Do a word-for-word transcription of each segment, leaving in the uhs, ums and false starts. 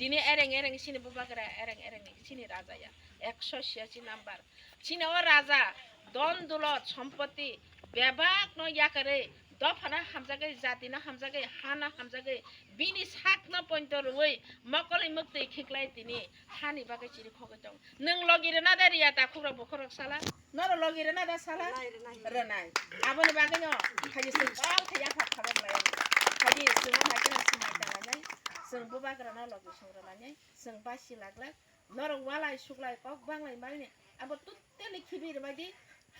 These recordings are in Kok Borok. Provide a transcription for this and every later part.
Tini ereng ereng chini bubagra, ereng ereng chini raja ya. Ekso siyachi number. Chini o raja, don dulot, sompoti, bebak no yakarwi, dophano hamjagwi, jatino hamjagwi, hano hamjagwi, bini sakno pointo rwwi, mokolwi muktwi khiklai tini hani bagwi chiri khogwi tong. Nwng logi rwna da riya takhukrok bukhukrok sala? Norok logi rwna da sala? Rwnai, rwnai. Rwnai. Aboni bagwino, haji chwng kok khe yaphar khabok lai. Haji chwngno hai kheno swmai tangnai, chwng bubagrano logi song rwnai, chwng basi lak lak. Norok walai suklai kok banglai mani abo totally khibi rwbaidi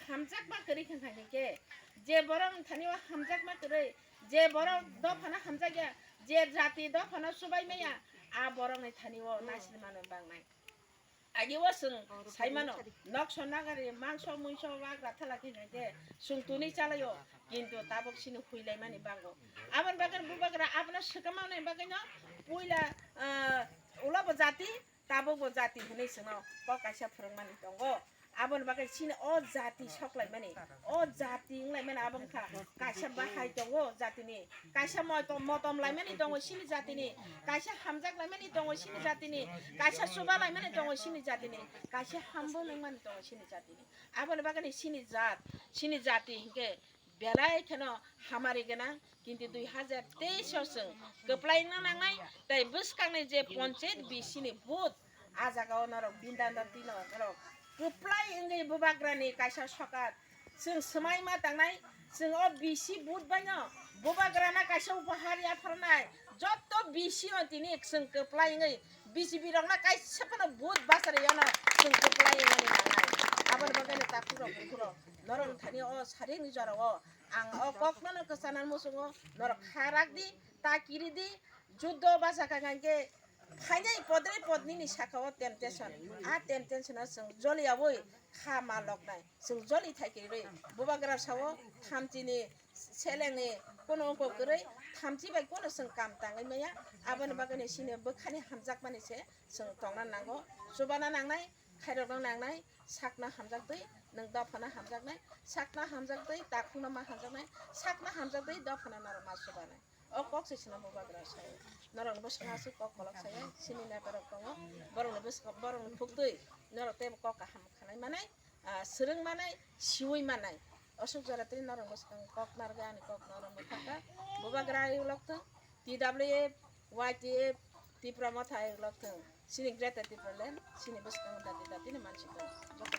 hamjakma kwrwi khe khaini khe. Je borok thani o hamjakma kwrwi, je borok dophano hamjakya, je jati dophano chubai maya, a borokni thani o naisli mano bangnai. Agi o chwng saimano, nokso nagari mangso muiso wagra thala khe khaini khe chwng tuni chalaio, kintu tabuk chini huilaimani bango. Aboni bagwi bubagra abono swkang manai bagwino puila, ah, ulo bo jati, tabuk bo jati hinwi chwngno kok kaisa phwrwngmani tongo. Aboni bagwi chini o jati soklaimani, o jati wnglaimani abo wngkha kaisa bahai tongo jatini, kaisa motom, motom laimani tongo chini jatini, kaisa hamjak laimani tongo chini jatini, kaisa chuba laimani tongo chini jatini, kaisa humble wngmani tongo chini jatini. Aboni bagwi chini jat, chini jati hinkhe belai kheno hamari gwnang, kintu dui hajar teis o chwng kwplai wngna nangnai, tei bwskangni je ponchayat B C ni booth, a jaga o norok bindan da tino norok kwplai wngwi bubagrani kaisa sokat chwng swmai ma tangnai, chwng o B C booth baino bubagrana kaisa upahar yapharnai, joto B C o tini chwng kwplai wngwi B J P rokno kaisa phano vote bachari yano chwng kwplai wngmani nangnai. Aboni bagwi no takhuk rok bukhuk rok norok thani o saring ni jora o ang o kok no kwchana muchungo norok kha rak di, ta kiri di, juddo bachakha hwnkhe phainai podre podni ni saka o temptation, a temptation o chwng joli aboi kha ma loknai. Chwng joli thai kiri rwi bubagra sao thamchi ni seleng ni kono ongko kwrwi thamchi bai kono chwng kam tangwi maya. Aboni bagwi ni chini bwkhani hamjakmani se chwng tongna nango, chubana nangnai, khairokna nangnai, sakna hamjak twi nwng dophano hamjaknai, sakna hamjak twi takhukno ma hamjaknai, sakna hamjak twi dophano norok ma chubanai. O kok se chwngno bubagra sao. Norokni bwskango aswk kok kolok saya, chini neta rok tongo, borokni bwskango, borokni phuktwi norok teibo kok kaham khanai manai, ah, swrwng manai, siui manai. Aswk jora tei norok bwskango kok narwkha, ani kok norok mwthangkha. Bubagra ai uloktwng, T W F, Y T F, Tipra Motha ai uloktwng. Chini Greater Tipraland, chini bwskango dati dati ni mansi tongo. Joto